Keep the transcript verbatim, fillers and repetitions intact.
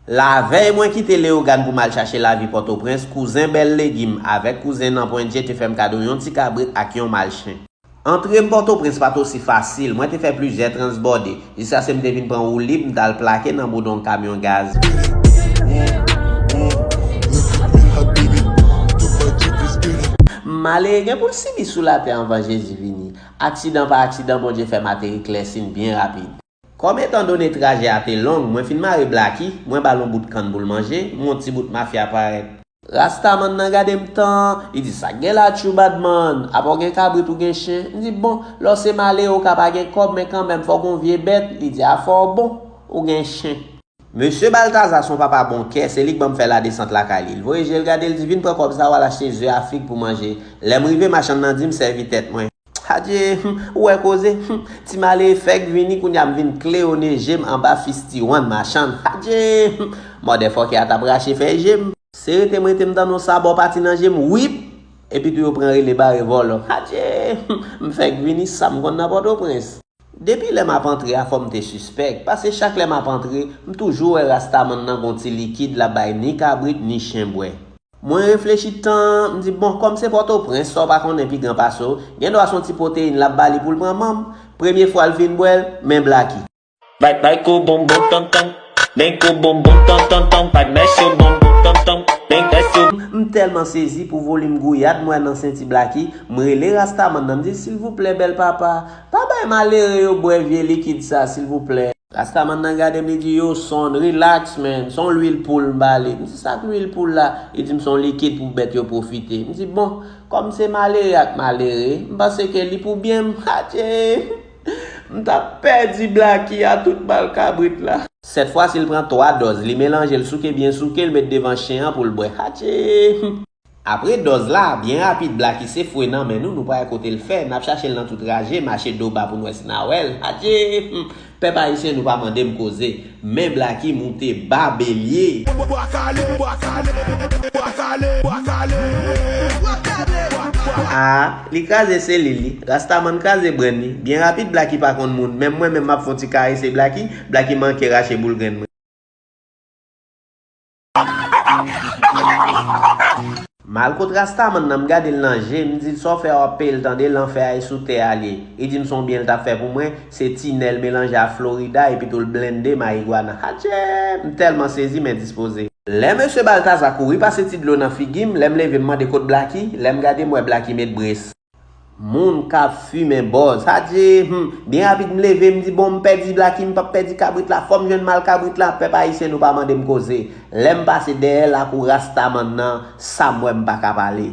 Lavèy mwen kite Leyogàn pou m al chache lavi Pòtoprens, kouzen Bèl Legim avèk kouzen Nanpwen Je te fè m kado yon ti kabrit ak yon mal chen. Antre m Pòtoprens pa t osi fasil, mwen te fè plizyè transbòde, jiskaske m te vin pran woulib, m t al plake nan boudon kamyon gaz. Malere gen pou l sibi sou latè anvan Jezi vini. Aksidan pa aksidan, Bondye fè m ateri Klèsin byen rapid. Kòm etandone trajè a te long, mwen fin mare Blacky, mwen ba l yon bout kann pou l manje, m yon ti bout mafya parèt. Rastaman nan gade m tan, li di, "Sa k gen la, tjou badman? Apa w gen kabrit ou gen chen?" M di, "Bon, lè w se malere, ou ka pa gen kòb, men kanmenm, fò w gen yon vye bèt." Li di, "A fò w bon, ou gen chen." Mesye Baltaza se yon papa bon kè, se li k ban m fè ladesant lakay li. L voye je l gade, l di, "Vin pran kòb sa, w al achte ze a fig pou manje." Lè m rive, machann nan di m, "Sèvi tèt mwen." Adje, hmm, ou wè koze, hmm, ti malere fèk vini, kounye a m vin klewonnen je m anba fistiwann machann. Adje, hmm, mòdèfòkè a t ap rache fèy je m. Se rete m rete m tande yon sabò pati nan je m, wip! Epi tou yo pran rele bare vòlò. Adje, hmm, m fèk vini, sa m konn nan Pòtoprens. Depi lè m ap antre a, fò m te sispèk, paske chak lè m ap antre, m toujou wè rastamann nan gon ti likid l ap bay ni kabrit ni chen bwè. Mwen reflechi tan, m di, "Bon, kòm se Pòtoprens, sa w pa konnen pi gran pase w, gen dwa se yon ti pwoteyin l ap ba li pou l pran manm." Premye fwa l fin bwè l, men Blacky. Bay, bay kou bonbon tonton, men kou bonbon tonton, bay mèch yo bonbon tonton, men mèch yo. M tèlman sezi pou volim gouyad m wè nan senti Blacky, m rele rastamann nan, m di, "Silvouplè, bèl papa, pa bay malere yo bwè vye likid sa, silvouplè." Rastamann nan gade m, li di, "Yo, son, relax, man. Se yon lwil poul m ba li." M di, "Sa k lwil poul la?" Li di m, "Se yon likid pou bèt yo pwofite." M di, "Bon, kòm se malere ak malere, m panse ke li pou byen m." Adje! M t ap pèdi Blacky a tout bal kabrit la. Sèt fwa si l pran twa dòz, li melanje l souke byen souke, l met devan chen an pou l bwè. Adje! Apre dòz la, byen rapid, Blacky se fwe nan men nou, nou pa wè kote l fè, n ap chache l nan tout raje, mache do ba pou n wè si n a wè l. Adje! Hmm, pèp ayisyen, nou pa mande m koze, men Blacky moute ba belye. A, li kraze selil li, rastamann kraze brenn li, byen rapid Blacky pa konn moun, menm mwen menm m ap fè yon ti karese Blacky, Blacky manke rache boul grenn mwen. M al kot rastamann nan, m gade l nan je, m di l, "Sa w fè a, w ap peye l tande, lanfè a e sou tè a l ye." Li di m se yon byen l t ap fè pou mwen, se tinèl melanje a Florida epi tou l blende marigwana. Adje! M tèlman sezi m endispoze. Lè mesye Baltaza kouri pase ti dlo nan figi m, lè m leve m mande kot Blacky, lè m gade m wè Blacky met bres. Moun k ap fimen bòz. Adje, hmm, byen rapid m leve, m di, "Bon, m pèdi Blacky, m p ap pèdi kabrit la, fò m jwenn mal kabrit la, pèp ayisyen nou pa mande m koze." Lè m pase dèyè lakou rastamann nan, sa m wè m pa ka pale.